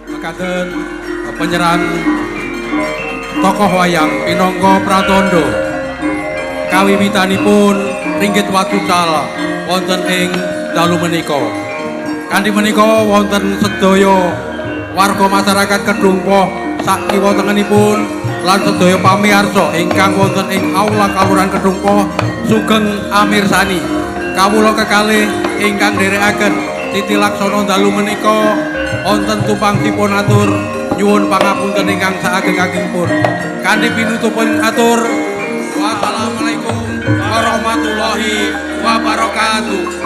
Mekaten penyerahan tokoh wayang pinangka pratandha kawiwitanipun ringgit watucal wonten ing dalu menika. Kanthi menika wonten sedaya warga masyarakat Kedungpoh sak kiwa tengenipun lan sedaya pamirsa ingkang wonten ing aula Kalurahan Kedungpoh sugeng amirsani. Kawula kekalih ingkang nderekaken titi laksana dalu menika wonten tupang dipun atur nyuwun pangapunten ingkang saageng-agengipun. Kanthi pinutupun atur, wassalamualaikum warahmatullahi wabarakatuh.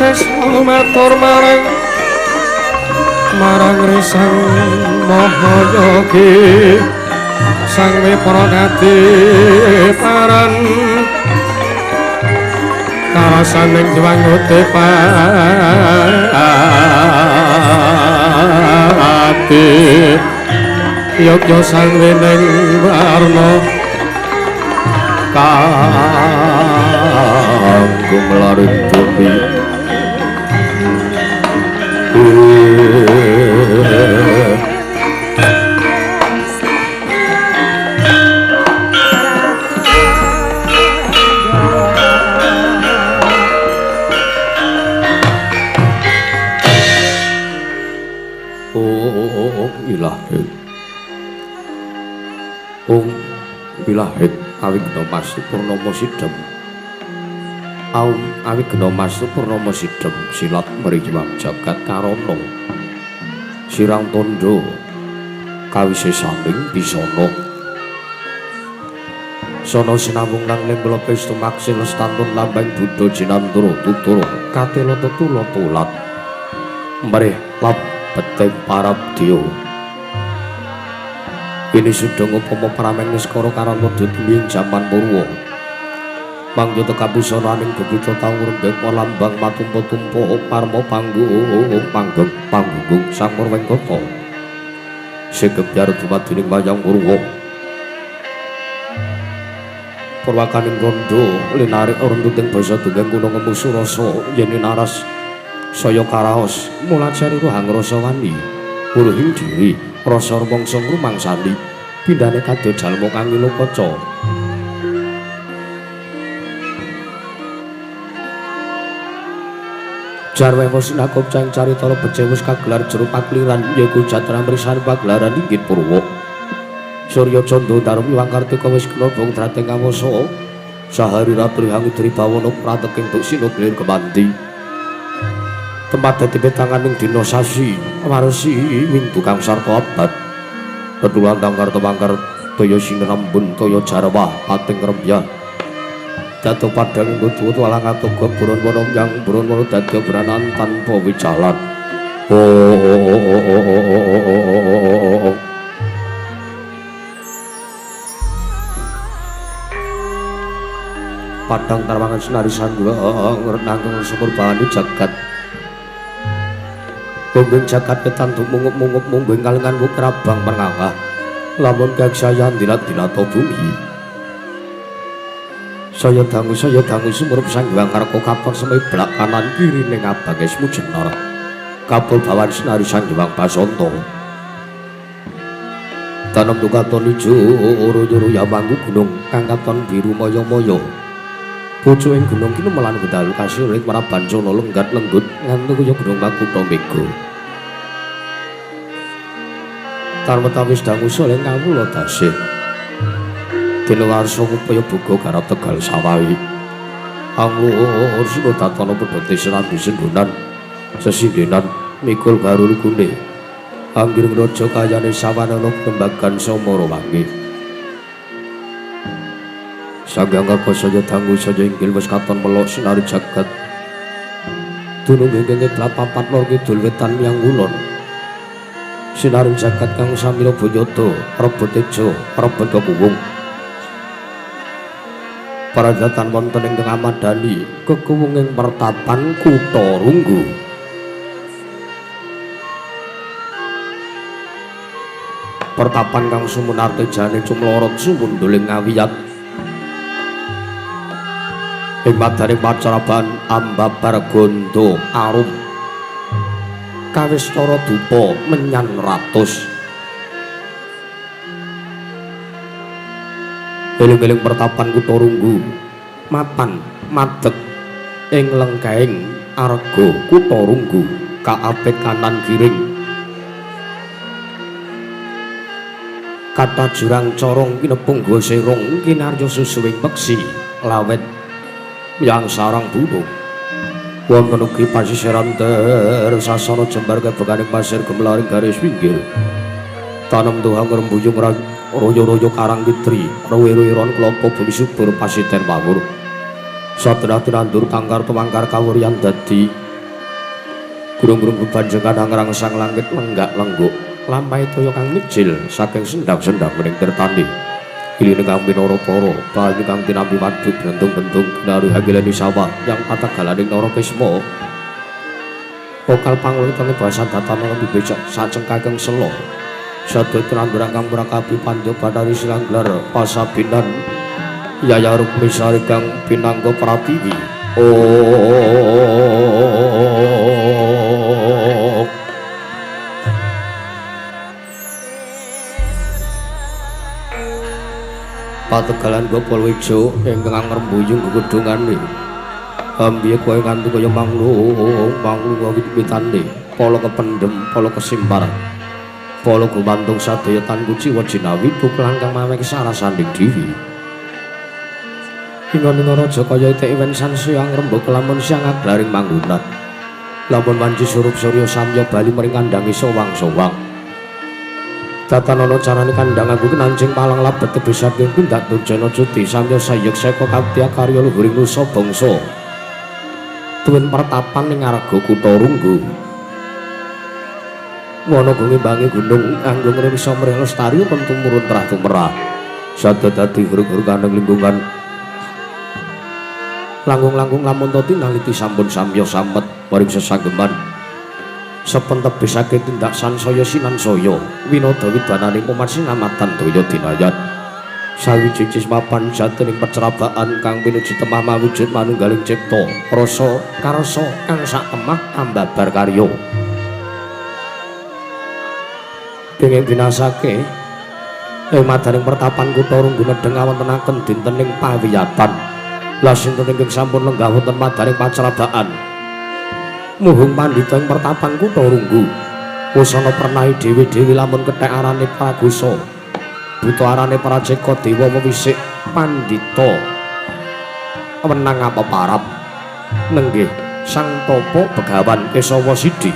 Sesah matur marang marang Risang Mahayogi Sang Wipra Kadiparan karasaning Jwangute Pati Yogya Sang Wining Warna kanggo mlaring bumi. Oh ilahi, Om ilahi awigna mastu purnama sidhem. Aum awigna mastu purnama sidhem silat mriwang jagat karana sirang tandha kawisesaning bisana sana sinambung nang lemblope stumaksil lestantun lambang buddha jinantara tutara katela tetula tulat mrih labeteng parabdya. Ini sudah ngupama pramen niskara karana dudu jaman purwa. Mangyata kabusananing bebuta taung rembeng lambang matumpa-tumpa parma panggung panggeng panggung sang Murwengkata. Segebyar dumadining wayang purwa. Purwakaning rondo linarik runtuting basa dongeng kuna ngemu surasa yen naras saya karaos mulajari rohang rasa wani wuruhing diri rasa rumangsa ngrumangsani pindhane kadya jalma kang ngilu kaca. Jarwe wis nakup cang carita becik wis kagelar jero pakliran yaiku jatra mrisan pagelaran inggit purwa. Surya candra darmi wangkartika wis kena bong drateng kawasa sahari ratri hangidri bawana prateking duksina glir kemanti. Tempat dadi petanganing dina sasi warsi windu kang sarta abad. Petulan tangkar tepangkar toya sinrambun toya jarwah pating rembyah. Jatuh padang nggo walang atoga buron wono yang buron wono dadi branan tanpa wijalan. Oh. Padang tarwangan senari sangguang nanggung sumur bahani jagat. Gonggong jagat ketan mungup-mungup mungguing kalengan wukrabang perngangah. Lamun kaksayan dilat-dilato bumi. Saya dangu sumurup sangguang ngarka katon semeblak kanan kiri ning abange Smujenar. Kabul bawan senari sangguang Basanta. Tanem katon ijo uru-uru yamangku gunung kang katon biru maya-maya. Pucuking gunung kinemelan gedal kasirik prabancana lenggat lenggut nganti kaya gunung Makutha Mega. Tarmetawis dangu soleh kawula dasih. Dene warsa upaya boga garap Tegal sawahi. Anglur sira datana pedhote serambi senggonan sesindenan mikul barul gune. Anggir raja kayane sawanana tembagan samara wangi. Sanghyang Karpa saya dangu saya inggil wis katon melok sinari jagat. Dunung ingkang kidlat papat lor kidul wetan miyang kulon. Sinari jagat kang samira banyada rebut teja rebut kekuwung. Paradatan wonten ing Amadani kekuwunging pertapan Kutha Runggu. Pertapan kang sumunarte jane cumlorot sumunduling ngawiyat. Ing madaning pacaraban ambabar gondo arum kawistara dupa menyan ratus. Eling-eling pertapan Kutha Runggu mapan madeg ing lengkahing arga Kutha Runggu kaapit kanan kiring kathah jurang corong kinepung goa serong kinarya susuwing peksi lawet yang sarang burung. Wonten ugi pasisiran tersasana jembar kebekaning pasir gemelaring garis pinggir. Tanem tuhang rembuyung royo-royo karang kitri, rowe-roweron klopo bumi subur pasiten wawur. Sadenah tinandur tangkar tumangkar kawuryan dadi Gunung-gunung bebanjengan angrangsang langit lenggak-lengguk lampahe toya kang mijil saking sendang-sendang mening tirtane. Iline kang pinara para banyu kang tinampi waduk blentung-bentung kinari hagilani sawah yang patagalaning Narakisma. Pokal pangulitane basa datana bibecak sacengkakeng sela. Sadaya tinambarang kang murakabi pandya Bathari Silanglar pasabinan Yaya Rukmi Sari kang pinangga pratiwi. Oh. Pategalan Gopol Wijo ingkang ngrembuyung gegedhungane. Ambiye kowe nganti kaya manglung, manglung wit-witane, pala kependhem, pala kesimpar. Pala gumantung sadaya tan kuciwa jinawi tuklang kang mawek sarasaning dewi. Ingon-ingon raja kaya itik wen sansaya ngrembug lamun siang aglaring manggonan. Lamun wanci surup surya samya bali mring kandhange sowang-sowang. Tatanana carane kandhang aku nancing palang labet tebih saking tindak durjana cuti samya sayek seka kabya karya luhuring nusa bangsa. Tuwin pertapan ing ngarga kutha Runggu. Wana ngimbangi gunung anggo ngrisa mrih lestari tumurun trah tumerah. Sada dadi hurug-huruganing lingkungan. Langkung-langkung lamun to tinaliti sampun samya samet maring sesanggeman. Sepen tebih saking tindak sansaya sinansaya winada widanane umat sinamatan daya dinayan. Sawiji cismapan jatining pecerabaan kang pinuju temah mawujud manunggaling cipta rasa karsa kang satemah ambabar karya. Kenging binasake ing madaning pertapan kutha Runggu nedheng awontenaken dintening pawiyatan. Lah sinten ingkang sampun lenggah wonten madaning pacerabaan muhung pandhita ing pertapan kutha Runggu. Wusana pernahi dhewe-dhewe lamun kethek arane Pragusa. Buta arane Praceka dewa wewisik pandhita wenang apa parap nenggih Sang Tapa Begawan Kesawa Sidi.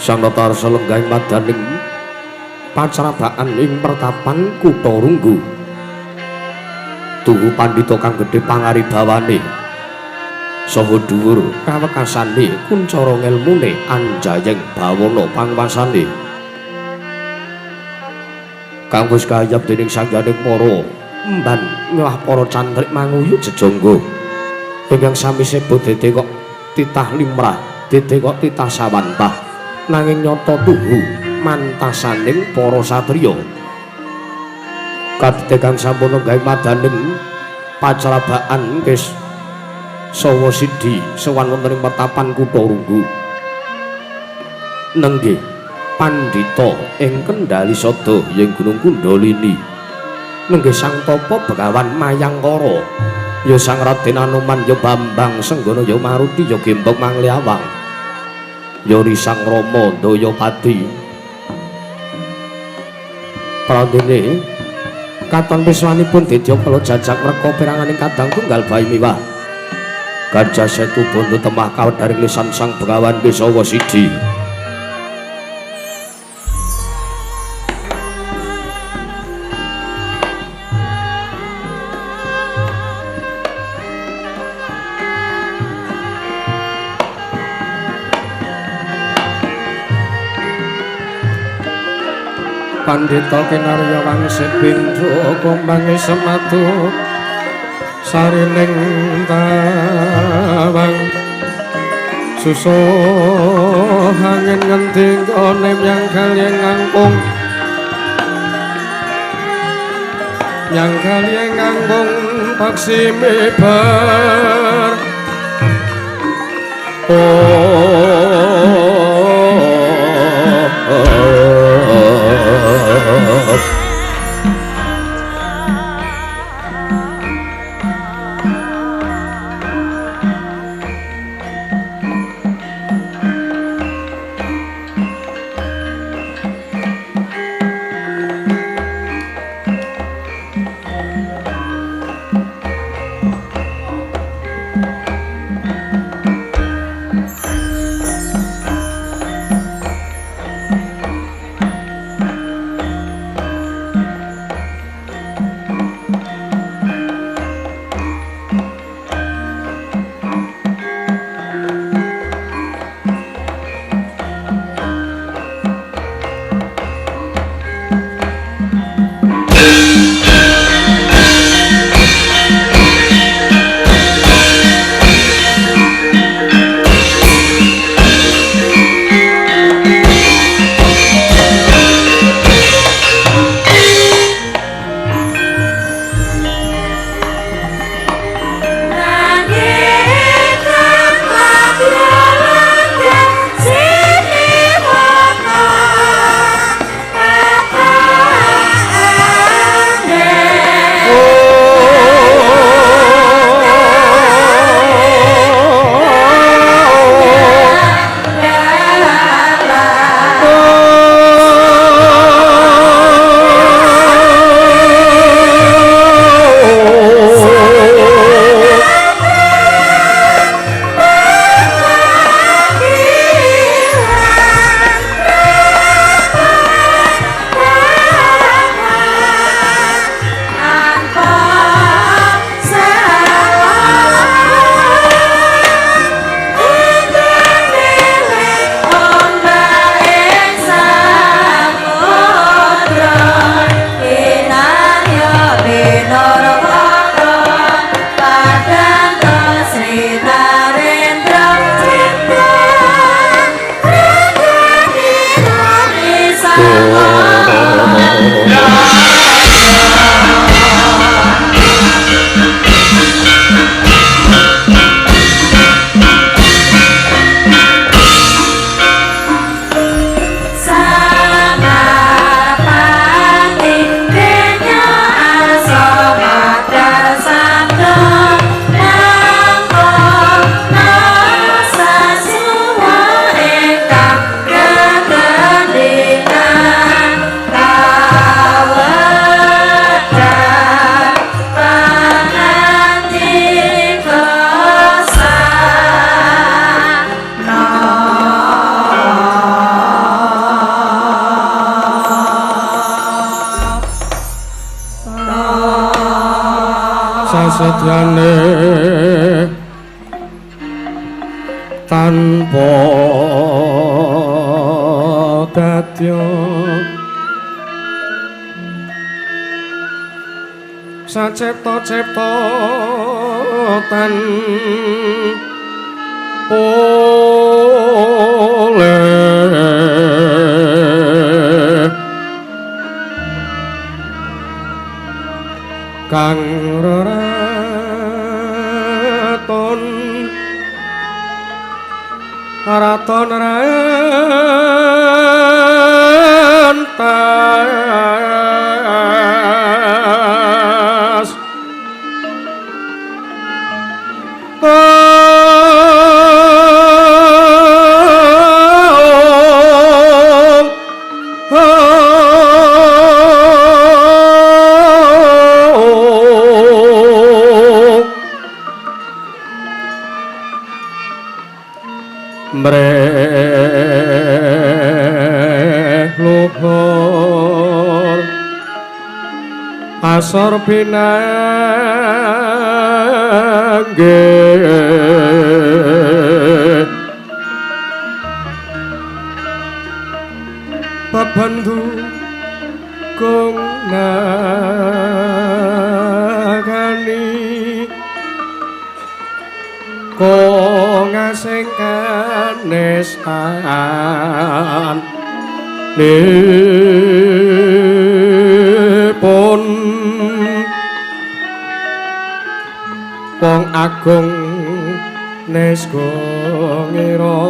Sang Natarsa lenggah ing madaning pacerabaan ing pertapan kutha Runggu. Tuhu pandhita kang gedhe pangaribawane saha dhuwur kawekasane kuncara ngelmune anjayeng bawana pangwasane kang wis kayap dening sangganing para emban miwah para cantrik manguyu jejangga ingkang sami sebut dede kok titah limrah dede kok titah sawantah nanging nyata tuhu mantasaning para satriya kadhe kang sampun gawe madaning pacerabaan kes sawa sidi sowan wonten ing pertapan kutha Runggu. Nenggih pandhita ing kendhali sada ing Gunung Kundalini. Nenggih Sang Tapa Begawan Mayangkara, ya Sang Raden Anoman, ya Bambang Senggana, ya Maruti, ya Gembong Mangliawang, ya Risang Rama Dayapati. Pradene katon piswanipun dedya kala jajak mreka peranganing kadang tunggal bayi miwah Gajah Setu bondo temah kawedharing lisan Sang Begawan Kesawa Sidi. Pandhita kinarya wangsit pindha kombange sematu sarining tawang susuh angin ngendi nggone myang kalyeng ngangkung myang kalyeng ngangkung paksi mibar. Oh. Sasedyane tanpa dadya sacepta-cepta tan oleh kang reraton raton rantas mreh luhur asor pinanggih bebendu kung nagani kong asing kanesan nipun wong agung nesga ngira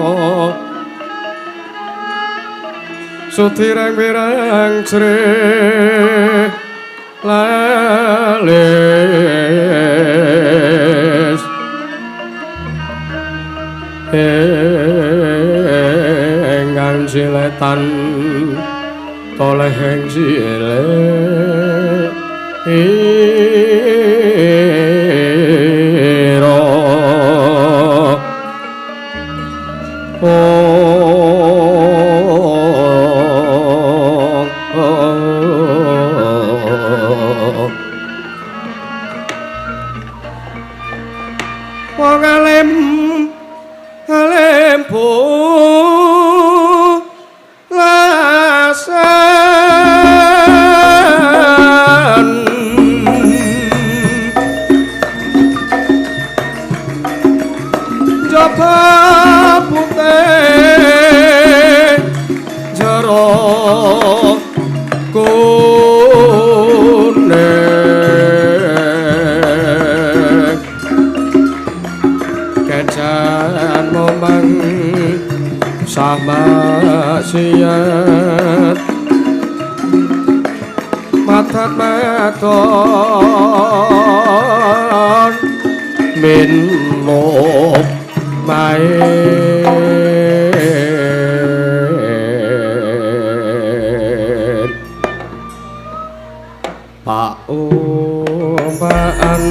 sutirang wirang jrih lalis enggang jiletan toleh ing jile ira wong alim alim pulasan jaba putih jero kuning kejan momang sama siat matat maton minum main Pak Umpaan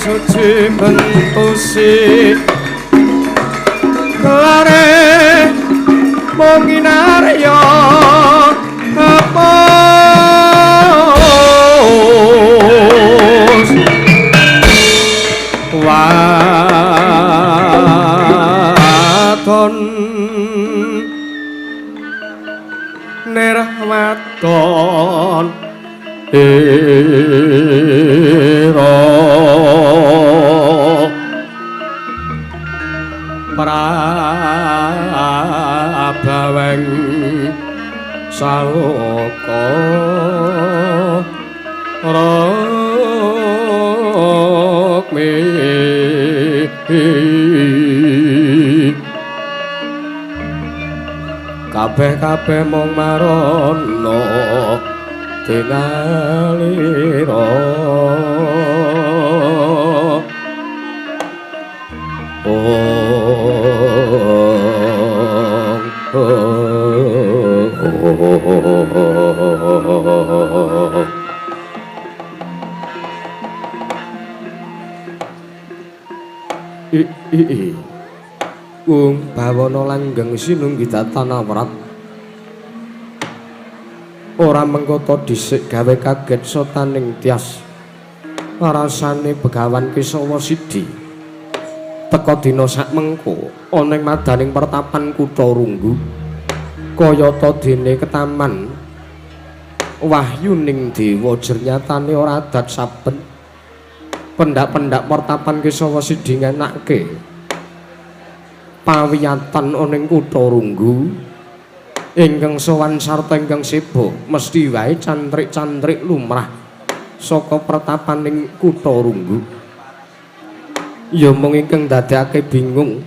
suci bentusi kelare mung inarya tepus waton nirwaton ira prabaweng saloka rukmi kabeh-kabeh mung marana tingalira. langgeng sinunggi datanawrat. Ora mengkoto dhisik gawe kaget sotaning tias. Rasane Begawan Kesawa Sidi teka dina sak mengko ana ing madaning pertapan kutha Runggu kayata dene ketaman wahyuning dewa jernyatane ora adat saben pendak-pendak pertapan Kesawa Sidi ngenake pawiyatan ana ing kutha Runggu ingkang sowan sarta ingkang seba mesti wae cantrik-cantrik lumrah saka pertapaning kutha Runggu. Ya mung ingkang ndadekake bingung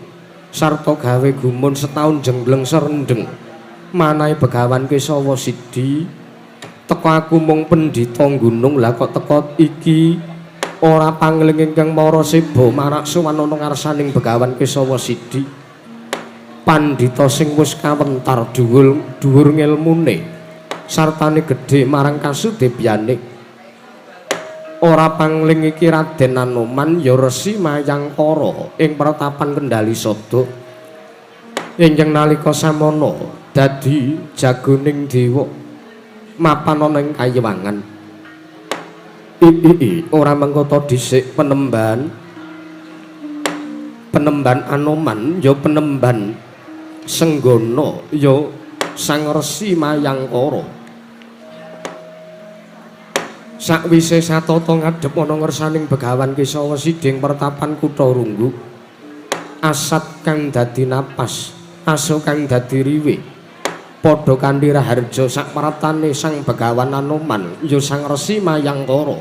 sarta gawe gumun setaun jenggleng serendeng manahe Begawan Kesawa Sidi teka aku mung pendhita gunung lah kok teka iki ora pangling ingkang mara seba marak sowan ana ngarsaning Begawan Kesawa Sidi. Pandhita sing wis kawentar dhuwur dhuwur ngelmune sartane gedhe marang kasudebyane. Ora pangling iki Raden Anoman ya Resi Mayangkara ing pertapan Kendali Sada ingkang nalika samana dadi jagoning dewa mapan ana ing kayiwangan. Ora mengkoto dhisik penemban Anoman ya penemban Senggana ya Sang Resi Mayangkara. Sakwise satata ngadhep ana ngersaning Begawan Kesawa Sidi ing pertapan kutha Runggu, asat kang dadi napas, aso kang dadi riwe, padha kanthi raharja sakpratane Sang Begawan Anoman ya Sang Resi Mayangkara.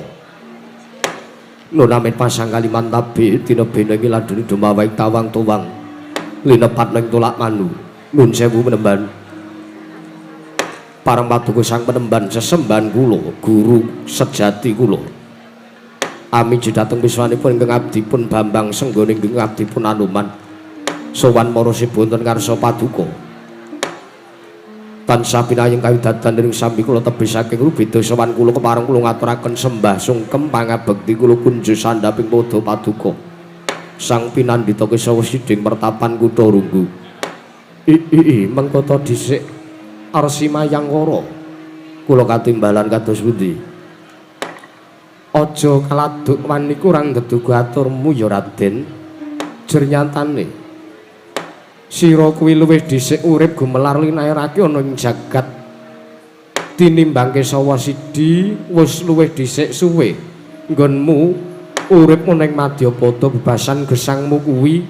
Nun amit pasang kalimantabe dina bene iki ladune dumawaing tawang tuwang linepat ning tulak manu. Nun sewu penemban. Parang paduka sang penemban sesembahan kula guru sejati kula. Amin dhateng piswanipun ingkang abdipun Bambang Senggana ingkang abdipun Anoman. Sowan para seba wonten ngarsa paduka. Tansah pinayung kawidatan dening sambi kula tebih saking rubeda sowan kula kepareng kula ngaturaken sembah sungkem pangabekti kula kunju sandhaping padha paduka. Sang pinandhita Kesawa Sidi ing pertapan kutha Runggu. Mengkoto dhisik Resi Mayangkara kula katimbalan kados pundi? Aja kaladuk wani kurang deduga aturmu ya Raden. Jernyatane sira kuwi luwih dhisik urip gumelar linairake ana ing jagat tinimbang Kesawa Sidi wis luwih dhisik suwe nggonmu urip ana ing madyapada bebasan gesangmu kuwi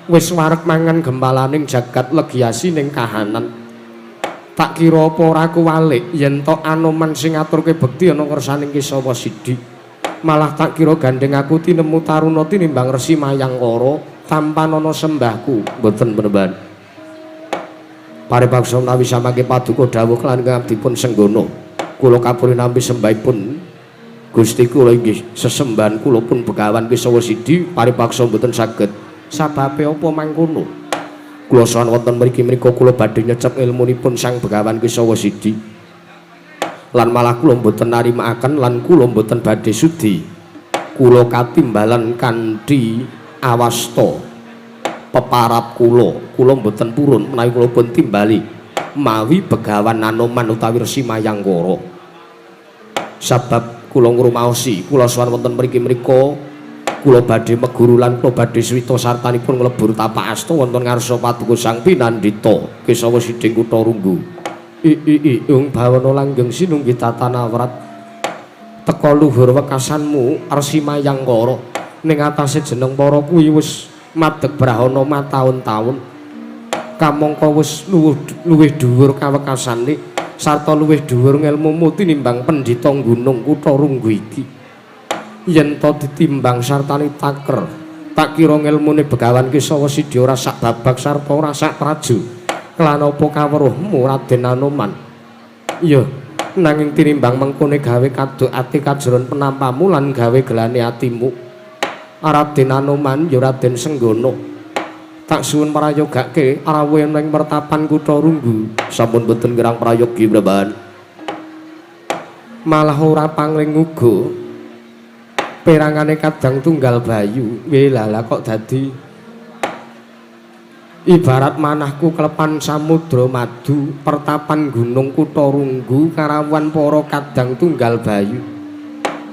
wis wareg mangan gempalaning jagat legiasi ning kahanan. Tak kira apa ora kuwalik yen tok Anoman sing ngaturke bekti ana ngersaning Kesawa Sidi. Malah tak kira gandeng aku tinemu taruna tinimbang Resi Mayangkara tanpa ana sembahku. Mboten penemban. Paripaksa menawi samangke paduka dawuh lan ngabdipun Senggana, kula kapuri nampi sembahipun Gusti kula inggih sesembahan kula pun Begawan Kesawa Sidi paripaksa mboten saged. Sababe apa mangkono? Kula sowan wonten mriki menika kula badhe nyecep ilmunipun Sang Begawan Kesawa Sidi. Lan malah kula mboten narimakaken lan kula mboten badhe sudi. Kula katimbalan kanthi awasta peparap kula, kula mboten purun menawi kula pun timbali mawi Begawan Anoman utawi Resi Mayangkara. Sabab kula ngrumaosi, kula sowan wonten mriki menika kula badhe meguru lan kula badhe swita sartanipun nglebur tapak asta wonten ngarsa paduka Sang Pinandhita Kesawa Sidi kutha Runggu. Ing bawana langgeng sinunggi tatanawrat teka luhur wekasanmu Resi Mayangkara ning atase jeneng para kuwi wis madeg brahana mataun-taun kamangka wis luwih dhuwur kawekasane sarta luwih dhuwur ngelmumu tinimbang pendhita gunung kutha Runggu iki. Yen to ditimbang sartane taker tak kira ngelmune Begawan Kesawa Sidi ora sak babak sarta ora sak praju. Kelan apa kaweruhmu Raden Anoman? Iya, nanging tinimbang mengkone gawe kaduk ati kajeron penampamu lan gawe gelane atimu. Raden Anoman ya Raden Senggana. Tak suwun prayogake rawuh ing pertapan kutha Runggu. Sampun boten kirang prayogi Praban. Malah ora pangling uga. Perangane kadang tunggal bayu. Welala kok dadi Ibarat manahku klepan samudra madu, pertapan gunung kutha runggu, karawan para kadang tunggal bayu.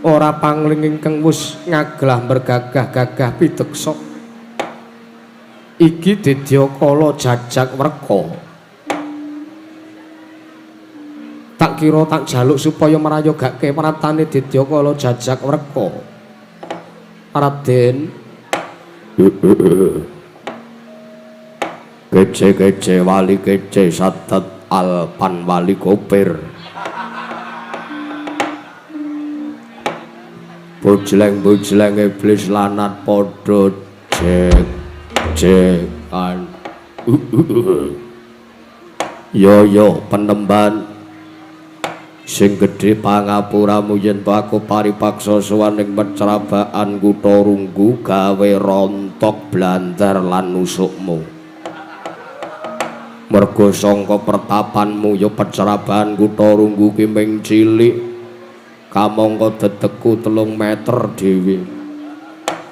Ora pangling ingkang wis ngaglah mergagah-gagah pideksa. Iki Didyakala jajak werka. Tak kira tak jaluk supaya mrayogake pratane Didyakala jajak werka. Raden. Kece-kece wali kece sadat alpan wali kopir. Bojleng-bojleng iblis lanat padha jek-jekan. Yo yo penemban sing gedhe pangapuramu yen to aku paripaksa sowan ing pecrabaan kutha Runggu gawe rontok blandar lan nusukmu. Mergo sangka pertapanmu ya pecrabaan kutha Runggu ki ming cilik kamangka dedekku 3 meter dhewe.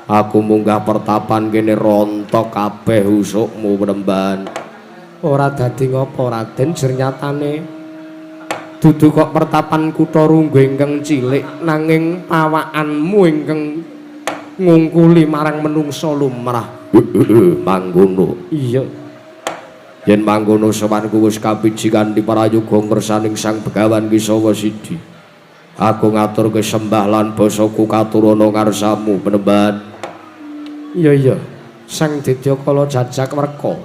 Aku munggah pertapan kene rontok kabeh usukmu penemban. Ora dadi ngopo Raden, jernyatane dudu kok pertapan kutha Runggu ingkang cilik nanging pawakanmu ingkang ngungkuli marang menungsa lumrah. Mangkono. Iya. Yen mangkono sowanku wis kapiji kanthi prayoga ngersaning Sang Begawan Kisawa Sidi. Aku ngaturke sembah lan basaku katurana ngarsamu penemban. Iya iya. Sang Didyakala jajak werka.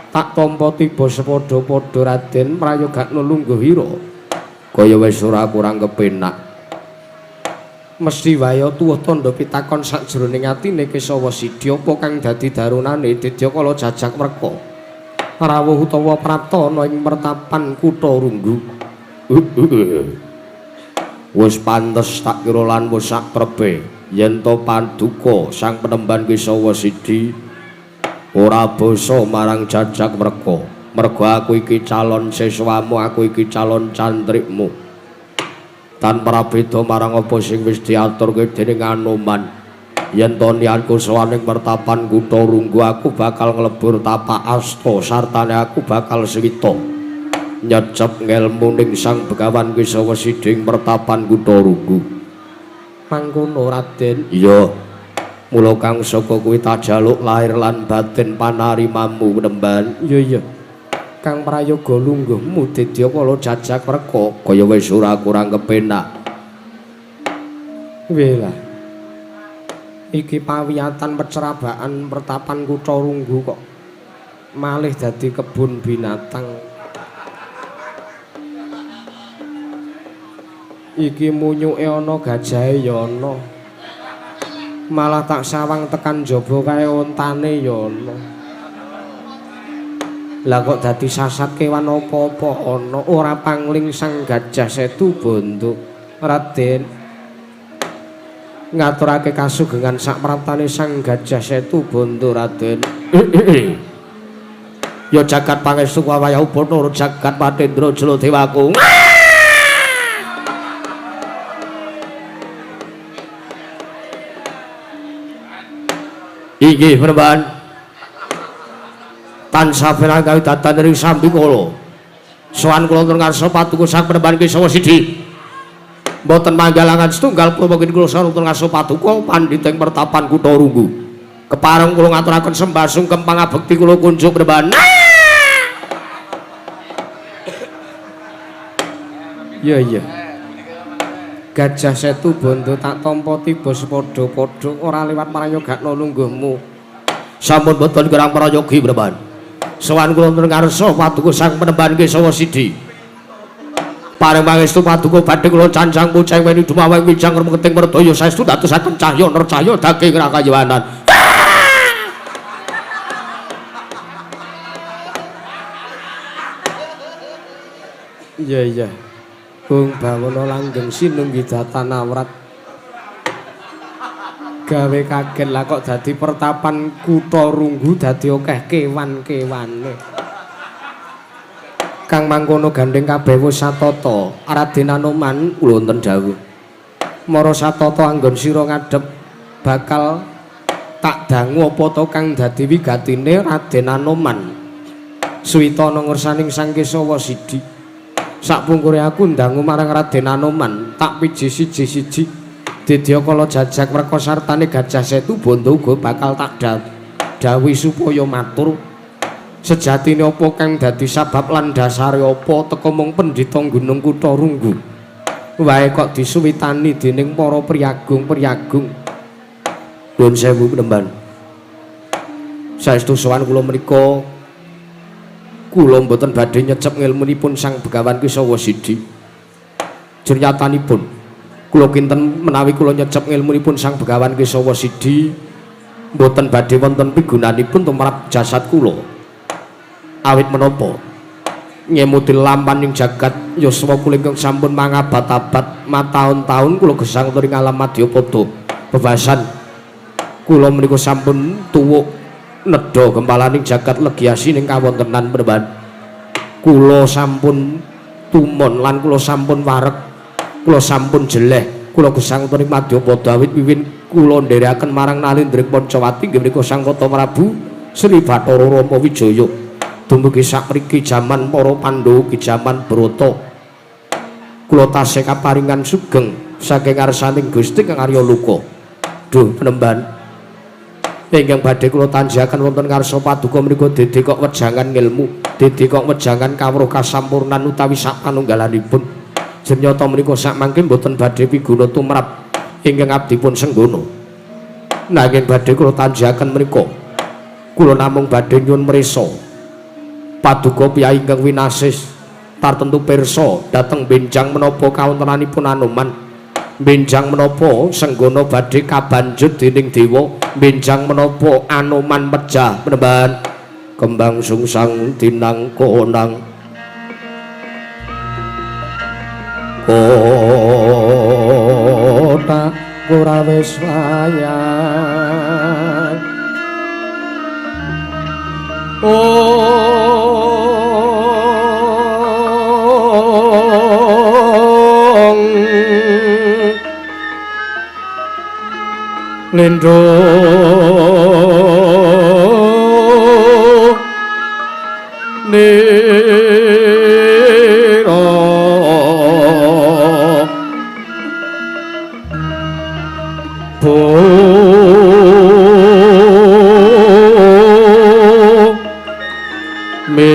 Tak tampa tiba sepadha-padha Raden prayogakno lungguhira. Kaya wis ora kurang kepenak. Mesthi wae tuwuh tandha pitakon sakjroning atine Kesawa Sidi apa kang dadi darunane Didyakala jajak werka. Rawuh utawa prapta ana ing pertapan kutha Runggu. Wis pantes tak kira lan wis sak trepe yen to paduka Sang Penemban Kesawa Sidi ora basa marang jajak werka. Mergo aku iki calon siswamu, aku iki calon cantrikmu. Tanpa beda marang apa sing wis diaturke dening Anoman. Yen to niatku sowan ing pertapan kutha Runggu aku bakal nglebur tapak asta sartane aku bakal swita nyecep ngelmu ning Sang Begawan Kesawa Sidi ing pertapan kutha Runggu. Mangkono Raden. Iya. Mula kang saka kuwi tak jaluk lahir lan batin panarimamu penemban. Iya iya. Kang prayoga lungguhmu Didyakala jajak werka kaya wis ora kurang kepenak. Wela. Iki pawiyatan pecrabaan pertapan kutha Runggu kok malih dadi kebun binatang. Iki munyuke ana gajahe ya ana. Malah tak sawang tekan jaba kae ontane ya ana. Lah kok dadi sasat kewan apa-apa ana, ora pangling Sang Gajah Setu Bondo. Raden ngaturake kasugengan sakpratane Sang Gajah Setu Bondo Raden. Ya jagat pangestu wayah Bathara jagat Patendra Jala Dewaku. Inggih penemban. Tansah pirang kawidatan ring sambikala. Sowan kula wonten ngarsa paduka Sang Penemban Kesawa Sidi. Mboten manggalangan setunggal purwa kula sowan wonten ngarsa paduka pandhita ing pertapan kutha Runggu. Kepareng kula ngaturaken sembah sungkem pangabekti kula kunjuk penemban. Iya iya. Gajah Setu Bondo tak tampa tiba sepadha-padha ora liwat prayogakno lungguhmu. Sampun boten kirang prayogi penemban. Sowan kula wonten ngarsa paduka Sang Penemban Kesawa Sidi. Paring pangestu paduka badhe kula cancang puceng weni dumaweng wijang remeting merdaya saestu dadosaken cahya nercahya daging rakayawanan. Iya iya. Bung Bawono langgeng sinunggi datan awrat. Gawe kaget lah kok dadi pertapan kutha Runggu dadi akeh kewan-kewane. Kang mangkono gandeng kabeh wis satata. Raden Anoman kula wonten dawuh. Mara satata anggon sira ngadhep bakal Tak dangu apa to kang dadi wigatine Raden Anoman suwita ana ngersaning Sang Kesawa Sidi. Sakpungkure aku ndangu marang Raden Anoman tak piji siji-siji didya kala jajak mreka sartane Gajah Setu bondo uga bakal tak dawuhi supaya matur sejatine apa kang dadi sabab lan dasare apa teka mung pendhita Gunung Kutha Runggu wae kok disuwitani dening para priyagung-priyagung. Nuwun sewu penemban. Saestu sowan kula menika kula mboten badhe nyecep ngilmunipun Sang Begawan Kesawa Sidi. Jernyatanipun kula kinten menawi kula nyecep ngilmunipun Sang Begawan Kesawa Sidi mboten badhe wonten pigunanipun tumrap jasad kula. Awit menapa ngemuti lampaning jagat yuswa kula ingkang sampun mangabad-abad mataun-taun kula gesang ing alam madyapada bebasan kula menika sampun tuwuk nedha gempalaning jagat legi asining kawontenan penemban. Kula sampun tumon lan kula sampun wareg, kula sampun jeleh, kula gesang ing madyapada awit wiwin kula nderekaken marang Nalindring Pancawati inggih menika Sang Kota Prabu Sri Bathara Rama Wijaya. Dumugi sakmriki jaman para Pandhawa ugi jaman Brata. Kula tasih kaparingan sugeng saking ngarsaning Gusti Kang Arya Loka. Duh penemban, ingkang badhe kula tanjaken wonten ngarsa paduka menika dede kok wejangan ngilmu, dede kok wejangan kawruh kasampurnan utawi sak panunggalanipun. Jenyata menika sakmangke mboten badhe piguna tumrap ingkang abdipun senggana. Nanging badhe kula tanjaken menika kula namung badhe nyuwun mresa paduka piyai ingkang winasis tartemtu pirsa dhateng benjang menapa kawontenanipun Anoman, benjang menapa senggana badhe kabanjut dening dewa, benjang menapa Anoman pejah penemban kembang sungsang dinangkonang kota ora wis wayang. Ong lindho nira bu mi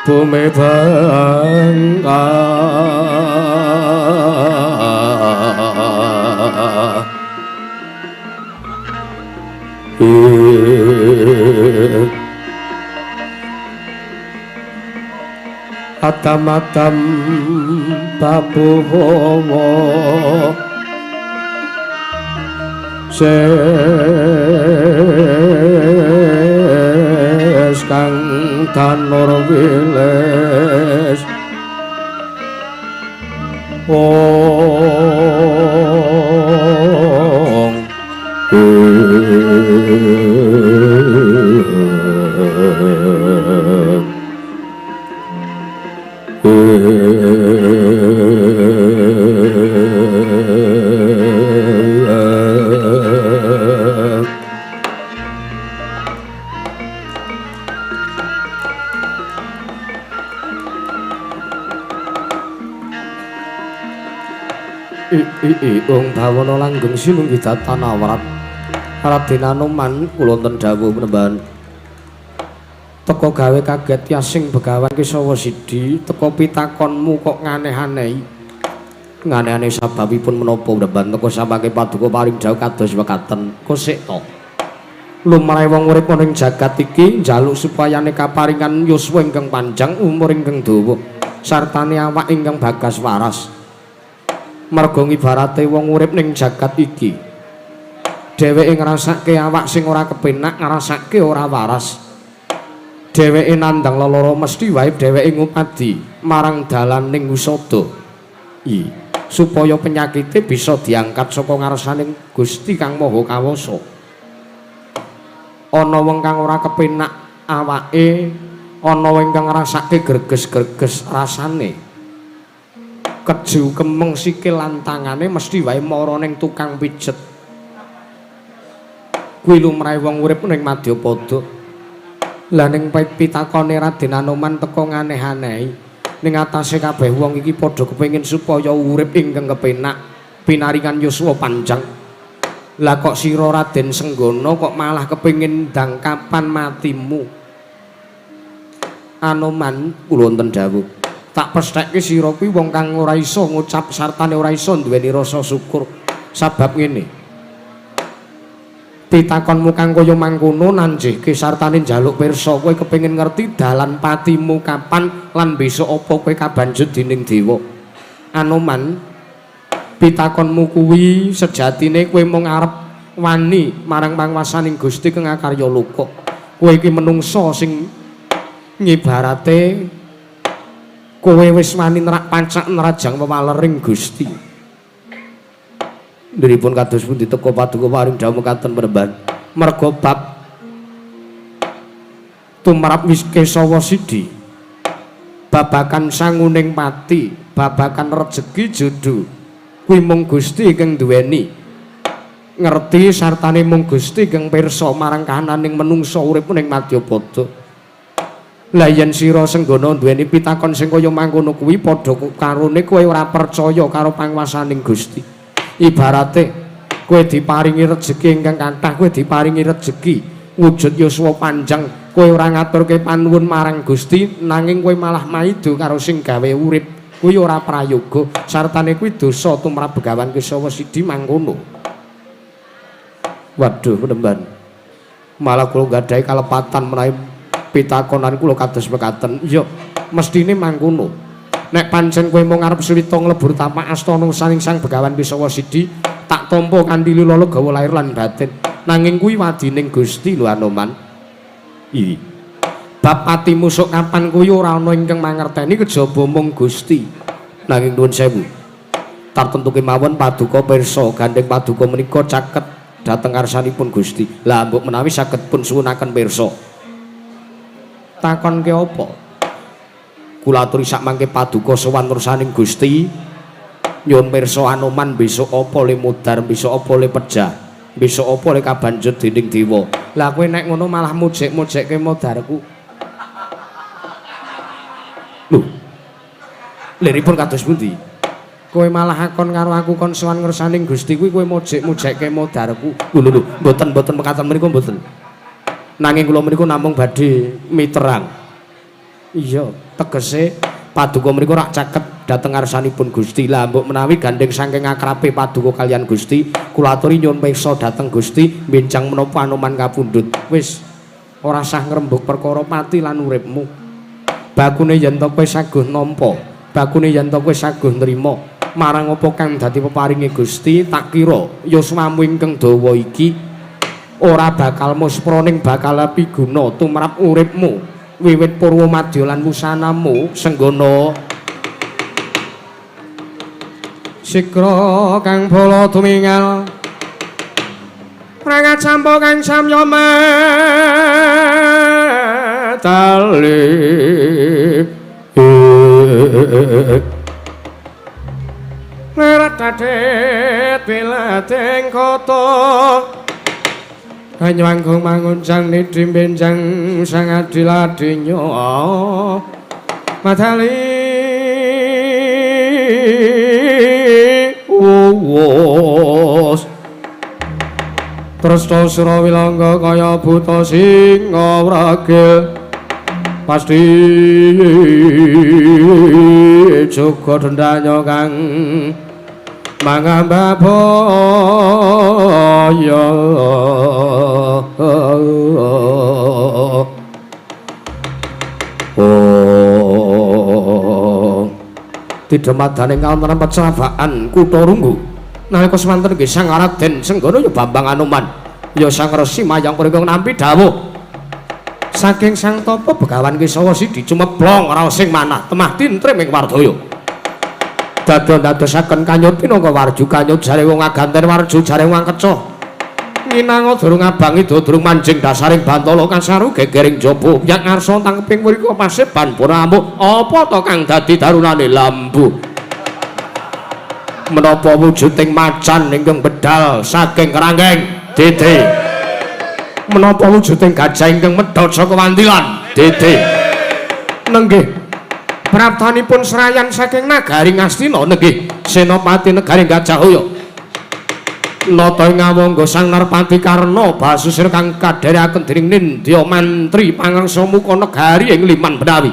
bumi bangka Adam-adam babu hawa ses kang tanur wiles ong Ing bawana langgeng sinunggi datan awrat Raden Anoman kula wonten dawuh penemban. Teka gawe kaget yasing Begawan Kesawa Sidi, teka pitakonmu kok nganeh-anehi. Nganeh-aneh sababipun menapa penemban teka samangke paduka paring dawuh kados mekaten. Kosek to. Lumrahe wong urip ana ing jagat iki njaluk supayane kaparingan yuswa ingkang panjang, umur ingkang dawa, sartane awak ingkang bagas waras. Merga ngibarate wong urip ning jagat iki dheweke ngrasake awak sing ora kepenak, ngrasake ora waras. Dheweke nandhang lelara mesti wae dheweke ngupadi marang dalaning usada supaya penyakite bisa diangkat saka ngarsaning Gusti Kang Maha Kawasa. Ana wong kang ora kepenak awake, ana wong kang ngrasake greges-greges rasane. Keju kemeng sikil lan tangane mesti wae mara ning tukang pijet. Kuwi lumrahe wong urip ning madyapada. Lah ning pitakone Raden Anoman teka nganeh-anehi. Ning atase kabeh wong iki padha kepengin supaya urip ingkang kepenak, pinaringan yuswa panjang. Lah kok sira Raden Senggana kok malah kepengin ndang kapan matimu? Anoman, kula wonten dawuh. Tak pesthekke sira kuwi wong kang ora iso ngucap sartane ora iso duweni rasa syukur. Sabab ngene. Pitakonmu kang kaya mangkono nanjihke sartane njaluk pirsa kowe kepengin ngerti dalan patimu kapan lan besok apa kowe kabanjut dening dewa. Anoman, pitakonmu kuwi sejatine kowe mung arep wani marang panguwasaning Gusti kang akarya loka. Kowe iki menungsa sing ngibarate kowe wis wani nerak pancak nerajang wewalering Gusti. Nderipun kados pundi teka paduka paring dawuh mekaten penemban. Merga bab tumrap wis Kesawa Sidi babakan sanguning pati, babakan rejeki jodho kuwi mung Gusti ingkang duweni. Ngerti sartane mung Gusti ingkang pirsa marang kahananing menungsa urip ning madyapada. Lah yen sira Senggana duweni pitakon sing kaya mangkono kuwi padha karone kowe ora percaya karo panguwasaning Gusti. Ibarate kowe diparingi rejeki ingkang kathah, kowe diparingi rejeki wujud yuswa panjang, kowe ora ngaturke panuwun marang Gusti nanging kowe malah maido karo sing gawe urip. Kuwi ora prayoga, sartane kuwi dosa tumrap Begawan Kesawa Sidi mangkono. Waduh, penemban. Malah kula gadahi kalepatan menawi pitakonan kula kados mekaten. Iya, mestine mangkono. Nek pancen kowe mung arep suwita nglebur tapak astana saning Sang Begawan Kesawa Sidi, tak tampa kanthi lila legawa lahir lan batin. Nanging kuwi wadining Gusti lho Anoman. Iki. Bab patimu sok kapan kuwi ora ana ingkang mangerteni kejaba mung Gusti. Nanging nuwun sewu. Tartemtu kemawon paduka pirsa gandheng paduka menika caket dhateng ngarsanipun Gusti. Lah mbok menawi saged pun suwunaken pirsa. Takonke apa? Kula aturi sak mangke paduka sowan ngersaning Gusti. Nyuwun pirsa Anoman besok apa le mudhar, besok apa le pejah, besok apa le kabanjut dening dewa. Lah kowe nek ngono malah mujek-mujekke modharku. Lho. Liripun kados pundi? Kowe malah akon karo aku kon sowan ngersaning Gusti kuwi kowe mujek-mujekke modharku. Lho lho, mboten-mboten mekaten menika mboten. Nanging kula menika namung badhe miterang. Iya, tegese paduka menika rak caket dhateng ngarsanipun Gusti. Lah mbok menawi gandheng saking akrabe paduka kaliyan Gusti, kula aturi nyuwun pirsa dhateng Gusti benjang menapa Anoman kapundhut. Wis ora sah ngrembug perkara pati lan uripmu. Bakune yen to kowe saguh nampa, bakune yen to kowe saguh nrima marang apa kang dadi peparinge Gusti, tak kira yuswamu ingkang dawa iki ora bakal muspra ning bakal piguna tumrap uripmu wiwit purwa madya lan wusanamu Senggana. Sikra kang bala tumingal prangat sampa kang samya medali. Lerat dadet wilating kota Hanyanggung mangunjang nidhi benjang sang adil-adinya madali wuwus Tresta sura wilangga kaya buta singa wragil pasti juga dendanya kang mangambah boyo. Oh, tidemadaning kawontenan pecravaan kutha Runggu. Nalika semanten nggih Sang Raden Senggana ya Bambang Anoman ya Sang Resi Mayang Purika nampi dawuh saking Sang Tapa Begawan Kesawa Sidi cumeblong raosing manah temah tintrim ing wardaya. Dados-dadosaken kanyut pinangka warju kanyut jare wong aganten warju jare wong kecoh. Nginanga durung abang ida durung manjing dasaring bantala kasaru gegering jaba yak ngarsa tangkeping mrika paseban pura amuk apa to kang dadi darunane lambu. Menapa wujuding macan ingkang bedal saking keranggeng? Dede. Menapa wujuding gajah ingkang medhot saka wantilan? Dede. Nenggih. Praptanipun serayan saking nagari Ngastina nenggih Senopati negari Gajahaya. Nata ing awangga Sang Narpati Karna basusir kang kadherekaken dening Nindya Mantri pangangsa muka negari ing Liman Benawi.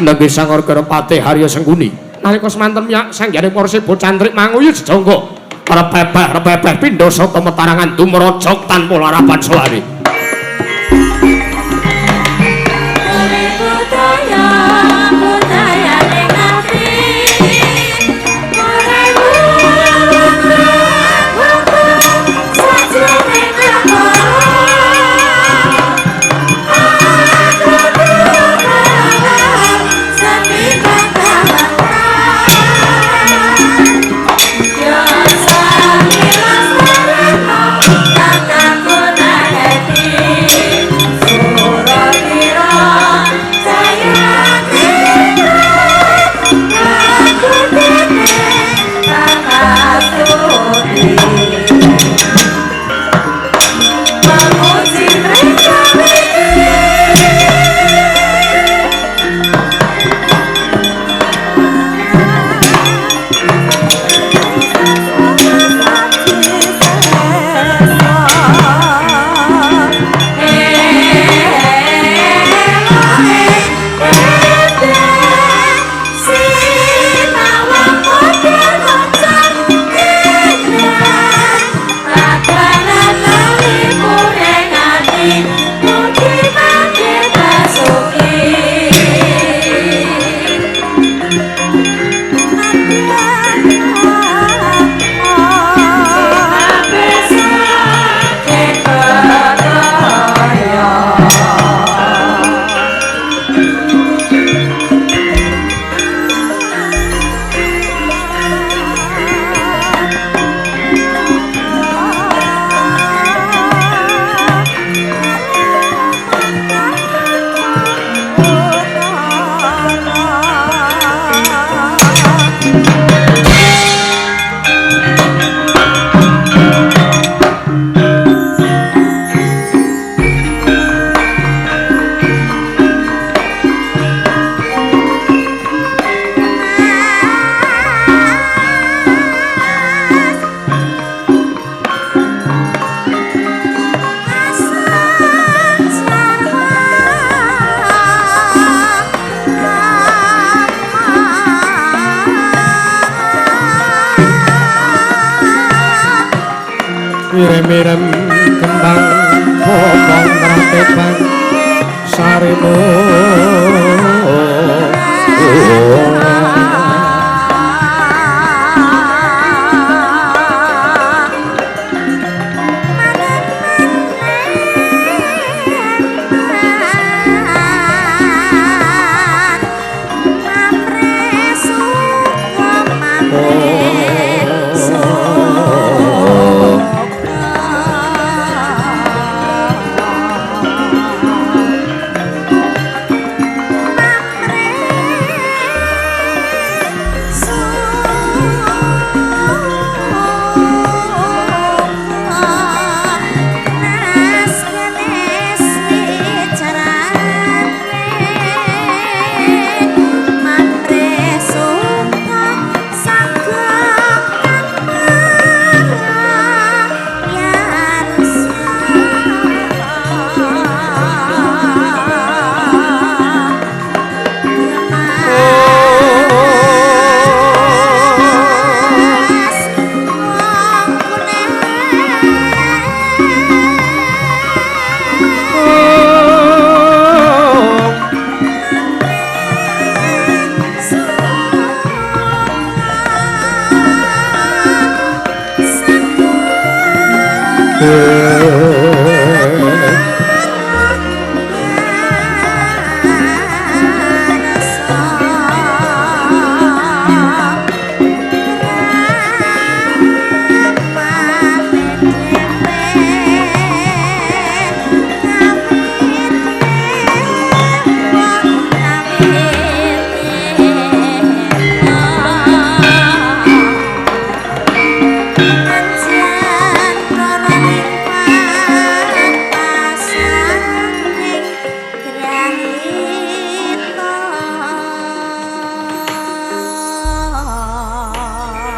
Nenggih Sang Argarapati Harya Sengkuni. Nalika semanten miyak sanghyane para seba cantrik manguyu jejangga repepeh-repepeh pindha sata metarangan dumrajog tanpa larapan suwari. Mirem-mirem kembang bobong rateban sarimu.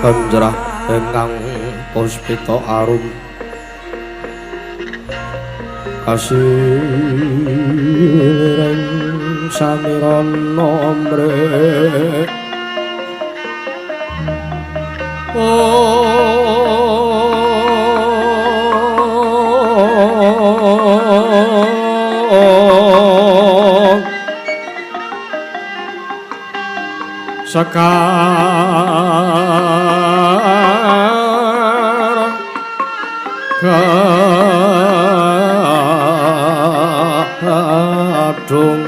Kanjrah ingkang puspita arum kasiring samirana mrek sekar gadung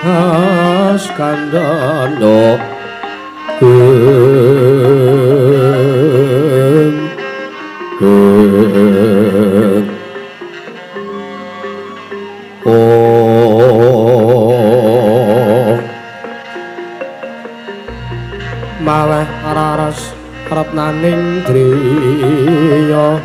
ngas kandhana maweh raras ratnaning driya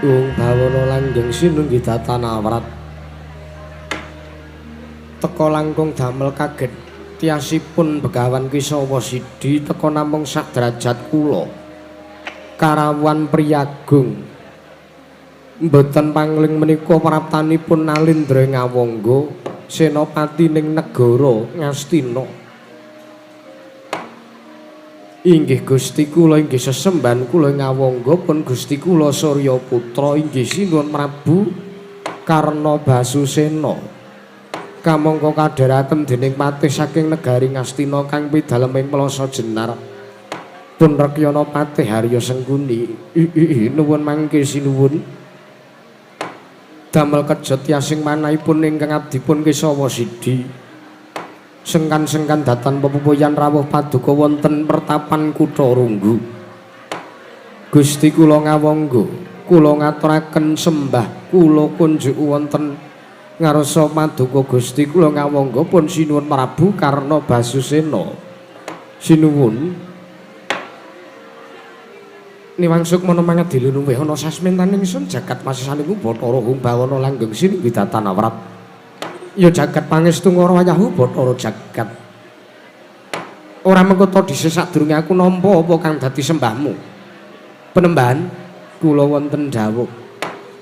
Ung bawana langgeng sinunggi datanawrat teka langkung damel kaget tiasipun Begawan Kesawa Sidi teka namung sak derajat kula karawuhan priyagung mboten pangling menika praptanipun Nalindra Ngawangga senopati ning negara Ngastina. Inggih Gusti kula inggih sesembahan kula Ngawangga pun Gusti kula Surya Putra inggih sinuwun Prabu Karna Basusena kamangka kadheraken dening patih saking negari Ngastina kang pidalem ing Plaza Jenar pun Rekyana Patih Harya Sengkuni. Nuwun mangke sinuwun damel kejet yasing manahipun ingkang abdipun Kesawa Sidi. Sengkan-sengkan datan pepupuyan rawuh paduka wonten pertapan kutha Runggu. Gusti kula Ngawangga, kula ngaturaken sembah kula kunjuk wonten ngarsa paduka Gusti kula Ngawangga pun sinuwun Prabu Karna Basusena. Sinuwun niwang sukmana mangadili luwih ana sasmentaning ingsun jagat masisaning Bathara Hung Bawana langgeng sinunggi datan awrat. Ya jagat pangestu ngara wayahu Bathara jagat. Ora mengko ta dhisik sadurunge aku nampa apa kang dadi sembahmu. Penembahan kula wonten dawuh.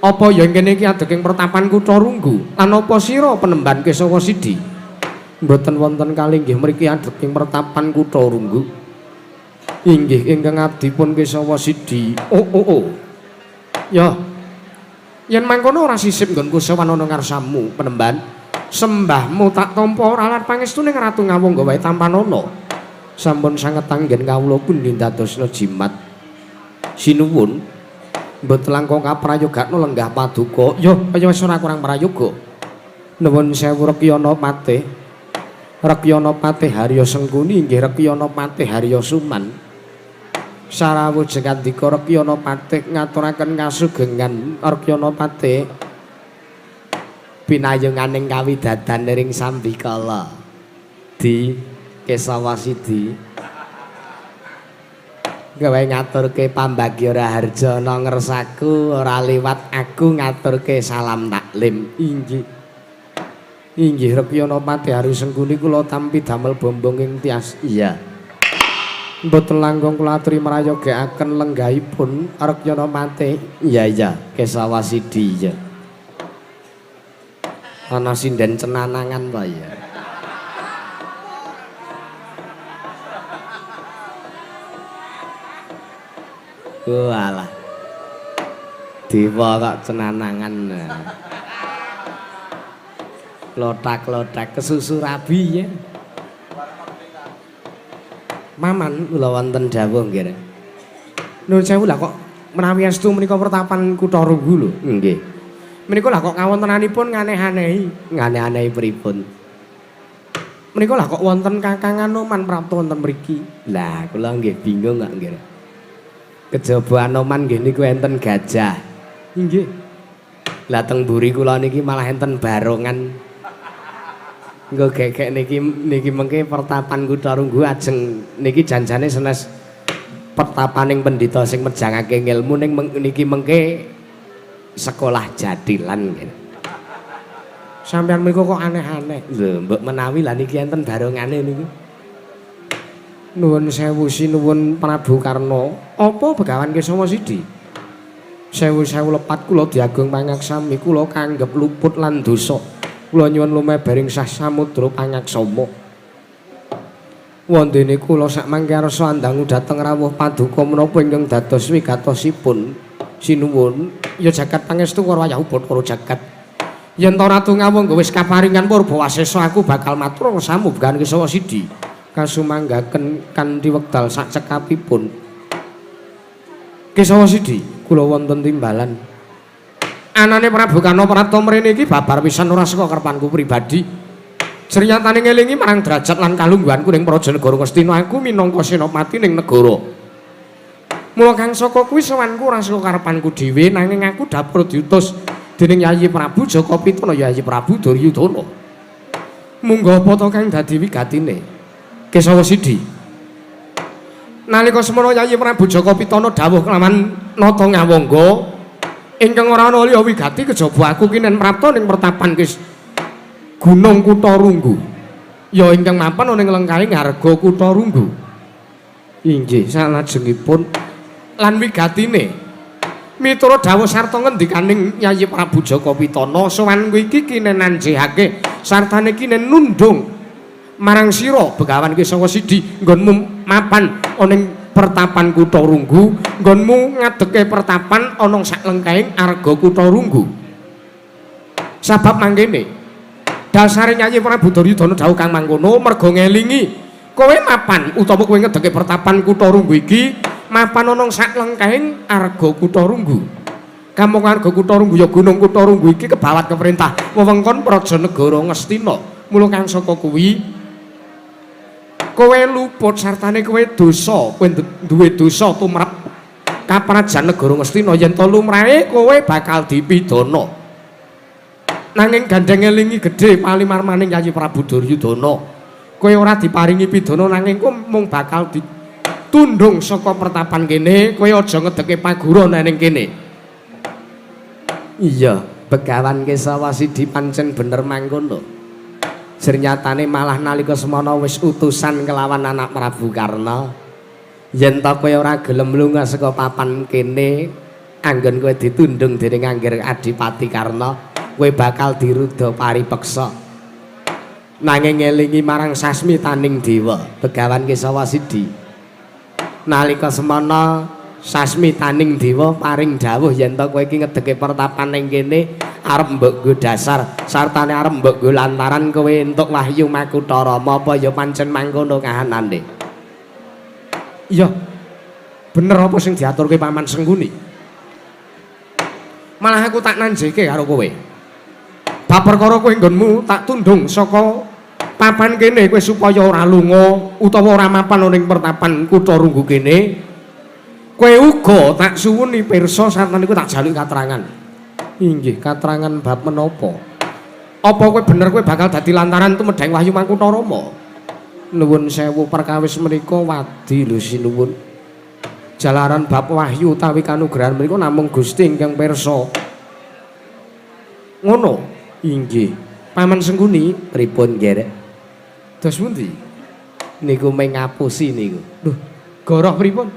Apa ya kene iki adeging pertapan kutha Runggu? Lan apa sira penembahan Kesawa Sidi? Mboten wonten kalinggih mriki adeging pertapan kutha Runggu. Inggih ingkang abdipun Kesawa Sidi. Oh oh oh. Ya. Yen mangkono ora sisip nggonku sowan ana ngarsamu penembahan. Sembahmu tak tampa ora lan pangestune Ratu Ngawangga wae tampanana. Sampun sanget anggen kawula pundi ndadosna jimat. Sinuwun mboten langkung kaprayogakno lenggah paduka. Yo kaya wis ora kurang prayoga. Nuwun sewu Rekyana Patih. Rekyana Patih Harya Sengkuni inggih Rekyana Patih Harya Suman. Sarawuh jengandika Rekyana Patih ngaturaken kasugengan Rekyana Patih. Pinayunganing kawidadan ring sambikala di Kesawa Sidi gawe ngaturke pambagya raharja ana ngersaku ora liwat aku ngaturke salam taklim. Inggih inggih Rekyana Patih Harya Sengkuni kula tampi damel bombong ing tias. Iya mboten langkung kula aturi mrayogakaken lenggahipun Rekyana Patih. Iya iya Kesawa Sidi iya. Ana sinden cenanangan ta ya. Walah. Dewa kok cenanangan. Lotak-lotak kesusu rabi ya. Maman kula wonten dawuh nggih. Nuwun sewu lah kok menawi estu menika pertapan Kutha Runggu lho. Nggih. Menika lah kok kawontenanipun nganeh-anehi. Nganeh-anehi pripun? Menika lah kok wonten Kakang Anoman prapta wonten mriki. Lah kula nggih bingung kok nggih. Kejaba Anoman nggih niku enten gajah. Nggih. Lah teng mburi kula niki malah enten barongan. Engko gegek niki niki mengke pertapan Kutha Runggu ajeng niki janjane senes pertapaning pendhita sing mejangake ngilmu ning niki mengke sekolah jathilan gitu. Sampeyan mriku kok aneh-aneh. Lho, mbok menawi lah niki enten barongane niku. Nuwun sewu sinuwun Prabu Karna. Apa Begawan Kesawa Sidi? Sewu-sewu lepat kula diagung pangaksami kula kanggep luput lan dosa. Kula nyuwun lumebering sah samudra pangaksama. Wondene kula sakmangke arsa andangu dhateng rawuh paduka menapa ingkang dados wigatosipun. Sinuwun, ya jagat pangestu karo wayah Bathara jagat. Yen to Ratu Ngawangga wis kaparingan purbawasesa aku bakal matur samu Begawan Kesawa Sidi. Kasumanggaken kanthi wekdal sak cekapipun. Kesawa Sidi, kula wonten timbalan. Anane Prabu Karna prapta mrene iki babar pisan ora saka kerpanku pribadi. Srinyatane ngelingi marang derajat lan kalungguhanku ning Praja Negara Ngastina aku minangka senopati ning negara. Mula kang saka kuwi sowanku ora saka karepanku dhewe nanging aku dapur diutus dening Yayi Prabu Jaka Pitana Yayi Prabu Duryudana. Munggo apa to kang dadi wigatine? Kesawa Sidi. Nalika semono Yayi Prabu Jaka Pitana dawuh kelawan Nata Ngawangga ingkang ora ana liya wigati kejaba aku kinen prapta ning pertapan Kis Gunung Kutha Runggu. Ya ingkang mapan ana ing lengkahing harga Kutha Runggu. Inggih, salajengipun lan wigatine miturut dawuh sarta ngendikaning Yayi Prabu Jaka Pitana sowanku iki kinen nanjihake sartane kinen nundung marang sira Begawan Kesawa Sidi nggonmu mapan ana ing pertapan Kutha Runggu nggonmu ngadeke pertapan ana sak lengkahing arga Kutha Runggu. Sabab mangkene dasare Yayi Prabu Duryudana dawuh kang mangkono merga ngelingi kowe mapan utawa kowe ngedeke pertapan Kutha Runggu iki mapan ana sak lengkahing arga Kutha Runggu. Kamangka arga Kutha Runggu ya Gunung Kutha Runggu iki kebawat keperintah wewengkon Praja Negara Ngastina. Mula kang saka kuwi kowe luput sartane kowe dosa, kowe duwe dosa tumrap kaprajan negara Ngastina yen to lumrahe kowe bakal dipidana. Nanging gandeng ngelingi gedhe palimarmaning Yayi Prabu Duryudana. Kowe ora diparingi pidana nanging kowe mung bakal ditundung saka pertapan kene, kowe aja ngedeke paguron ning kene. Iya, Begawan Kesawa Sidi pancen bener mangkono. Sernyatane malah nalika semana wis utusan kelawan anak Prabu Karna. Yen to kowe ora gelem lunga saka papan kene, anggon kowe ditundung dening Anggir Adipati Karna, kowe bakal diruda paripeksa. Nanging ngelingi marang sasmitaning dewa, Begawan Kesawa Sidi. Nalika semana sasmitaning dewa paring dawuh yen to kowe iki ngedeke pertapan ning kene arep mbok nggo dasar sartane arep mbok nggo lantaran kowe entuk wahyu Makutha Rama apa ya pancen mangkono kahanane. Iya. Bener apa sing diaturke Paman Sengkuni? Malah aku tak nanjeke karo kowe. Bab perkara kowe nggonmu tak tundung saka papan kene kowe supaya ora lunga utawa ora mapan ning pertapan Kutha Runggu kene. Kowe uga tak suwuni pirsa sartane kowe tak jaluki katerangan. Inggih, katerangan bab menapa? Apa kowe bener kowe bakal dadi lantaran tumedheng wahyu Makutha Rama? Nuwun sewu perkawis menika wadi lho sinuwun. Jalaran bab wahyu utawi kanugrahan menika namung Gusti ingkang pirsa. Ngono? Inggih. Paman Sengkuni pripun ngerek? Dos pundi? Niku mung ngapusi niku. Lho, goroh pripun?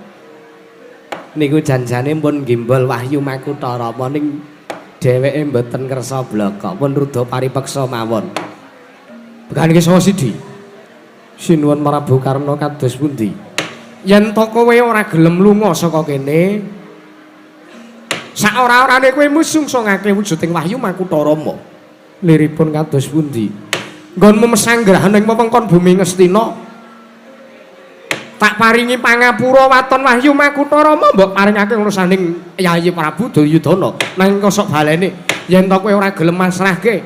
Niku janjane pun gimbal wahyu Makutha Rama ning dheweke mboten kersa blaka, pun ruda paripeksa mawon. Begawan Kesawa Sidi. Sinuwun Prabu Karna kados pundi? Yen to kowe ora gelem lunga saka kene, sak ora-orane kowe musungsungake wujuding wahyu Makutha Rama. Liripun kados pundi? Nggonmu mesanggrahan ing wewengkon bumi Ngastina. Tak paringi pangapura waton wahyu makutha Rama mbok paringake ngrusaning Yayi Prabu Duryudana. Nanging kosok balene yen to kowe ora gelem masrahke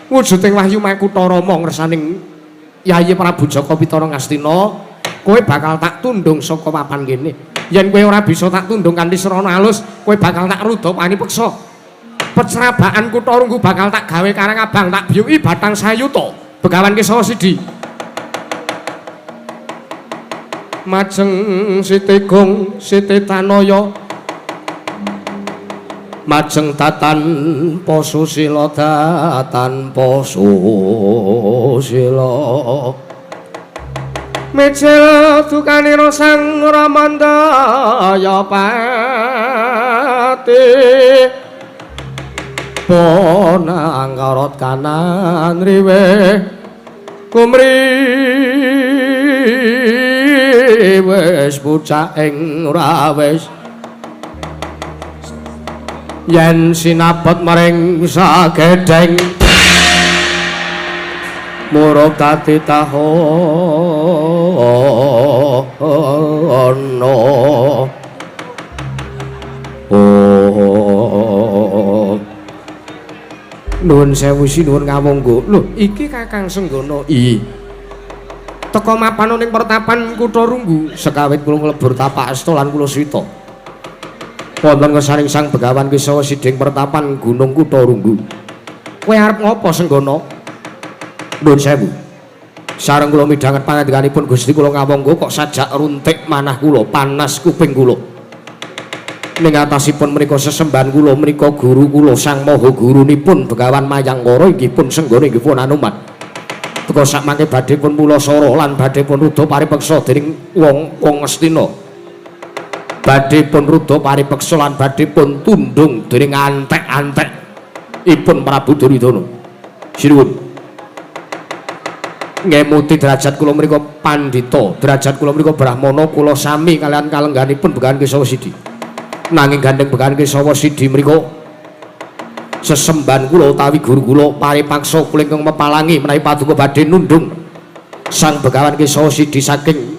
wujuding wahyu makutha Rama ngersaning Yayi Prabu Jaka Pitana Ngastina, kowe bakal tak tundung saka papan kene. Yen kowe ora bisa tak tundung kanthi srana alus, kowe bakal tak rudha panipeksa. Pecrabaan kutha Runggu bakal tak gawe karang abang, tak biyuki batang sayuta. Begawan Kesawa Sidi. Majeng Siti Gong Siti Tanaya majeng tatan posusila datan posusila mijil dukanira sang Ramandaya pati ponang karot kanan riwe kumri wis pucak ing rawis yen sinapet maring sagedheng murup dadi tahono. Oh, nuwun sewu sinuwun kawangga. Lho, iki Kakang Senggana. Iya. Teka mapan ning pertapan kutha Runggu sekawit kula nglebur tapak asta lan kula swita. Wonten ngersaning Sang Begawan Kesawa Siding pertapan Gunung Kutha Runggu. Kowe arep ngopo Senggana? Nuwun sewu. Sareng kula midhanget pangandikanipun Gusti kula ngawangga kok sajak runtik manah kula, panas kuping kula. Ning atasipun menika sesembahan kula menika guru kula Sang Maha Gurunipun Begawan Mayangkara inggih pun Senggana inggih pun Anoman. Teka sakmangke badhe pun pulasara lan badhe pun rudha paripeksa dening wong-wong Ngastina. Badhe pun rudha paripeksa lan badhe pun tundung dening antek-antek ipun Prabu Duryudana. Sinuwun. Ngemuti derajat kula menika pandhita, derajat kula menika brahmana, kula sami kalian kalengganipun Begawan Kesawa Sidi. Nanging gandeng Begawan Kesawa Sidi menika sesembahan kula utawi guru kula paripaksa kula ingkang mepalangi menawi paduka badhe nundung Sang Begawan Kesawa Sidi saking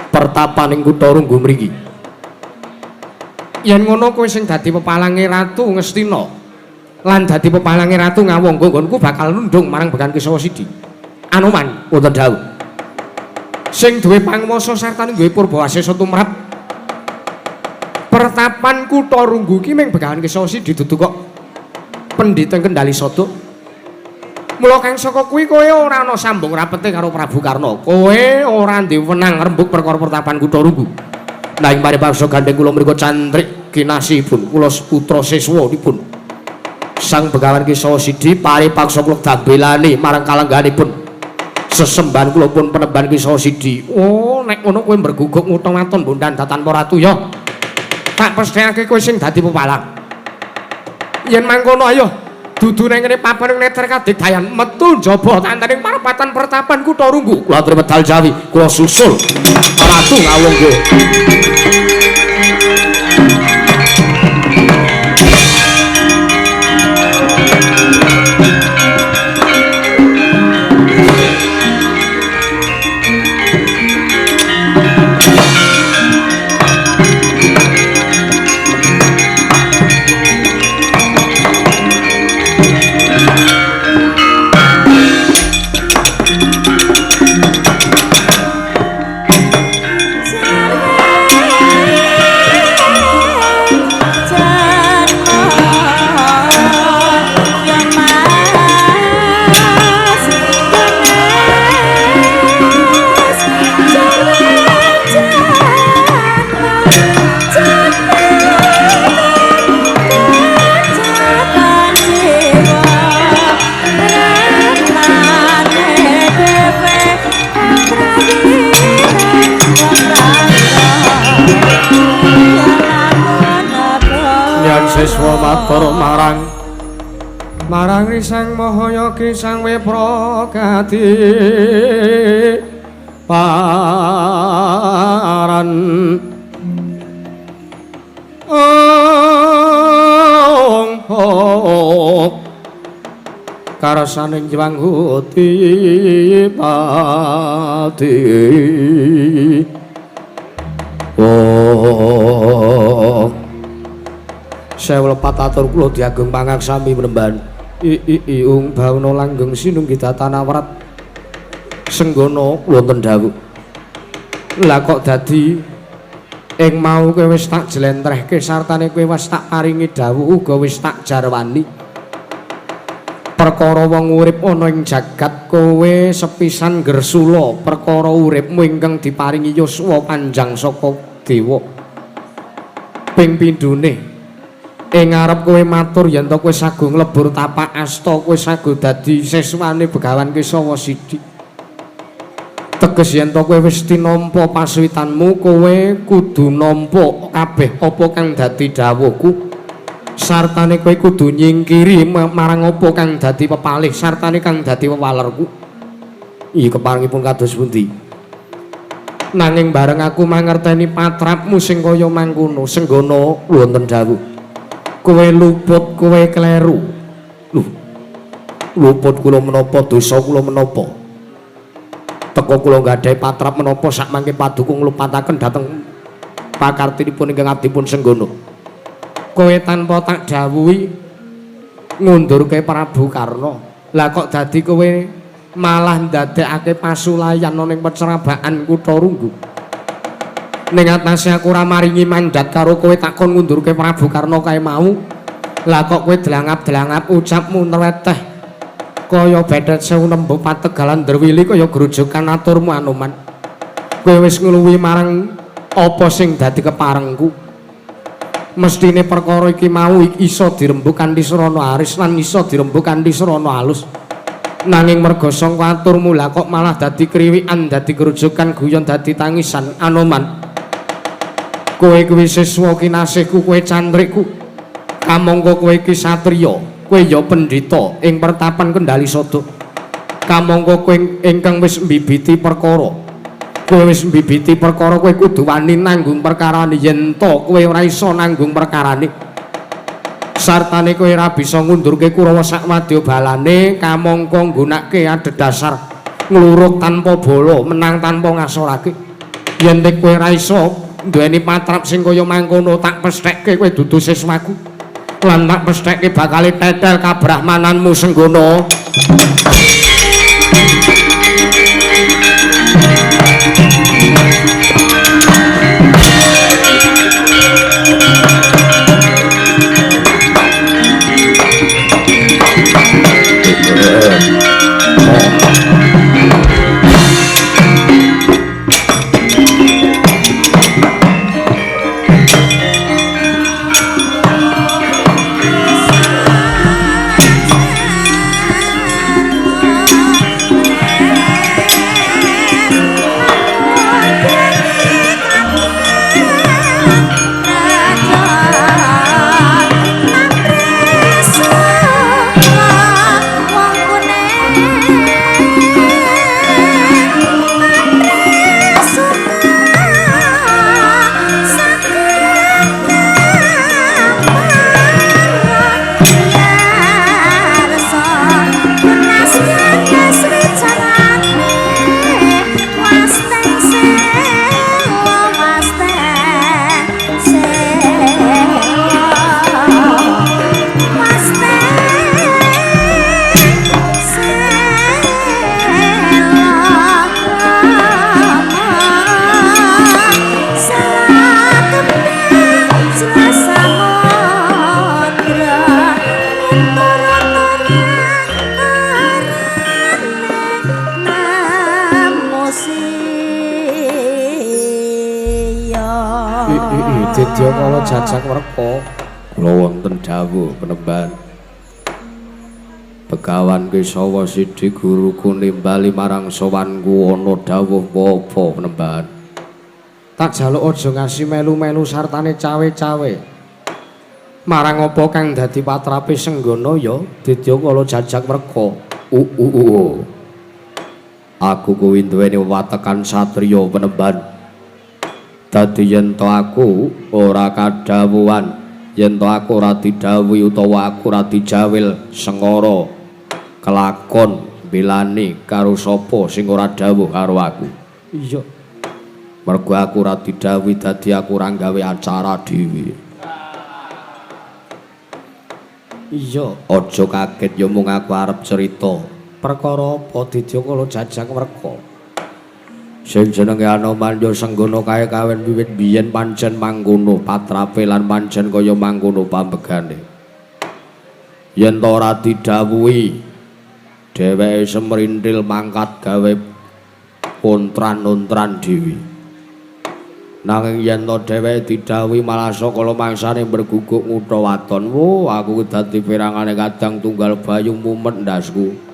pertapaning kutha Runggu mriki. Yen ngono kowe sing dadi pepalange Ratu Ngastina lan dadi pepalange Ratu Ngawangga nggonku bakal nundung marang Begawan Kesawa Sidi. Anoman wonten dawuh. Sing duwe panguwasa sarta duwe purbawasesa tumrap pertapan kutha Runggu ki ming Begawan Kesawa Sidi dudu kok pendhita kendali sada. Mula kang saka kuwi kowe ora ana sambung rapete karo Prabu Karna. Kowe ora duwe wenang rembug perkara pertapan kutha Runggu. Nanging paripaksa gandeng kula mriku cantrik kinasihipun kula putra siswanipun Sang Begawan Kesawa Sidi paripaksa kula dambelani marang kalengganipun sesembahan kula pun penemban Kesawa Sidi. Oh, nek ngono kowe mberguguk ngutha waton bondan datan para ratu ya. Tak pesthekake kowe sing dadi pepalang. Yen mangkono ayo dudu nang ngene papan neter kadigdayan metu njaba tantaning parapatan pertapan kutha Runggu. Kula aturi medal Jawi, kula susul Ratu Ngawangga. Siswa matur marang marang Sang Mahayagi Sang Wepra Gadi paran. Ong Karasaning Hyang Adipati. Oh, sewu lepat atur kula diageng pangaksami penemban. I i i ung bawana langgeng sinunggi datanawrat Senggana wonten dawuh. Lah kok dadi ing mau kowe wis tak jlentrehke sartane kowe wis tak paringi dawuh uga wis tak jarwani. Perkara wong urip ana ing jagat kowe sepisan gresula perkara uripmu ingkang diparingi yuswa panjang saka dewa. Ping pindhone ing ngarep kowe matur yen to kowe sago nglebur tapak asta, kowe sago dadi siswane Begawan Kesawa Sidi. Teges yen to kowe wis tinampa pasuwitanmu, kowe kudu nampa kabeh apa kang dadi dawuhku. Sartane kowe kudu nyingkiri marang apa kang dadi pepalih sartane kang dadi wewalerku. Iya keparengipun kados pundi? Nanging bareng aku mangerteni patrapmu sing kaya mangkono, Senggana wonten dawuh. Kowe luput, kowe kleru. Lho, luput kula menapa, dosa kula menapa? Teka kula nggadahi patrap menapa sakmangke paduka nglupataken dhateng pakartinipun ingkang abdipun Senggana. Kowe tanpa tak dawuhi ngundurke Prabu Karna. Lah kok dadi kowe malah ndadekake pasulayan ana ing pecerabaan kutha Runggu. Ning atase aku ora maringi mandat karo kowe takon ngundurke Prabu Karna kae mau. Lah kok kowe dlangap-dlangap ucapmu nreteh kaya bethet sewu nembo pategalan derwili kaya grojogan aturmu Anoman. Kowe wis ngluwi marang apa sing dadi keparengku. Mestine perkara iki mau iso dirembug kanthi srana aris lan iso dirembug kanthi srana alus. Nanging merga sangka aturmu lah kok malah dadi kriwikan, dadi grojogan guyon, dadi tangisan Anoman. Kowe kuwi siswa kinasihku, kowe cantrikku. Kamangka kowe iki satriya, kowe ya pendhita ing pertapan Kendali Sada. Kamangka kowe ingkang wis mbibiti perkara. Kowe wis mbibiti perkara, kowe kudu wani nanggung perkarane. Yen to kowe ora iso nanggung perkarane, sartane kowe ora bisa ngundurke Kurawa sak wadya balane, kamangka nggunakake adhedhasar ngluruk tanpa bala, menang tanpa ngasorake. Yen kowe ora iso duweni patrap sing kaya mangkono, tak pesthekke kowe dudu siswaku lan tak pesthekke bakale tetel kabrahmananmu Senggana. Didya kala jajak werka kula wonten dawuh penemban. Begawan Kesawa Sidi guruku nimbali marang sowanku ana dawuh apa penemban? Tak jaluk aja ngasi melu-melu sartane cawe-cawe marang apa kang dadi patrape Senggana ya Didya kala jajak werka. Aku kuwi duweni watekan satriya penemban. Dadi yen to aku ora kadhawuhan, yen to aku ora didhawuhi utawa aku ora dijawil sengara Kelakon belani karo sapa sing ora dawuh karo aku. Iya. Mergo aku ora didhawuhi dadi aku ora gawe acara dhewe. Iya. Aja kaget ya mung aku arep cerita. Perkara apa Didya Kala Jajak Werka? Sing jenenge Anoman ya senggono kae kawen wiwit biyen pancen mangkono patrape lan pancen kaya mangkono pambegane. Yen ta ora didhawuhi dheweke semrintil mangkat gawe kontran-ontran dhewe. Nanging yen ta dheweke didhawuhi malah sakala mangsane berguguk ngutha waton. Wo, aku ki dadi pirangane kadang tunggal bayu mumet ndasku.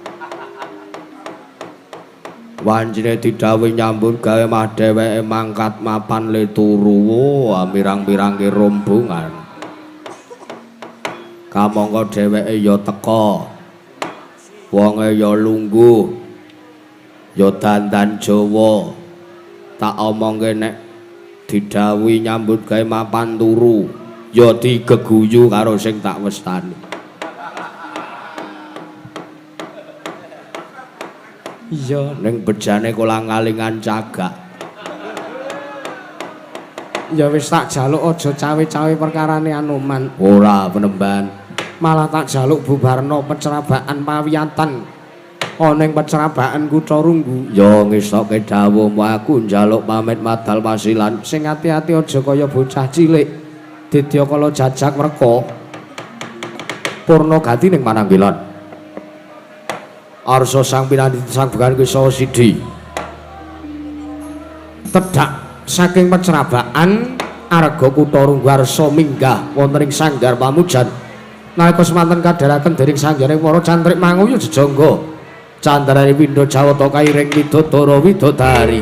Wancine didhawuhi nyambut gawe mah dheweke mangkat mapan le turu. Wo, mirang-mirangke rombongan. Kamangka dheweke ya teka. Wonge ya lungguh. Ya dandan Jawa. Tak omongke nek didhawuhi nyambut gawe mapan turu, ya digeguyu karo sing tak westani. Iya, ning bejane kolang-kalingan cagak. Ya wis tak jaluk aja cawe-cawe perkarane Anoman. Ora penemban. Malah tak jaluk bubarna pecerabakan pawiyatan. Ana ing pecerabakan Kutha Runggu. Ya ngestoke dawuhmu aku njaluk pamit madal pasilan. Sing ati-ati aja kaya bocah cilik. Didya Kala Jajak Werka. Purna gati ning Mananggilan. Arsa sang pinandhita sang Begawan Kesawa Sidi. Tedhak saking pecerabakan arga Kutha Runggu arsa minggah wonten ing sanggar pamujan. Nalika semanten kadharaken dening sanggare para cantrik manguyu jejangga. Candrane pindha Jawata kairing widodara widodari.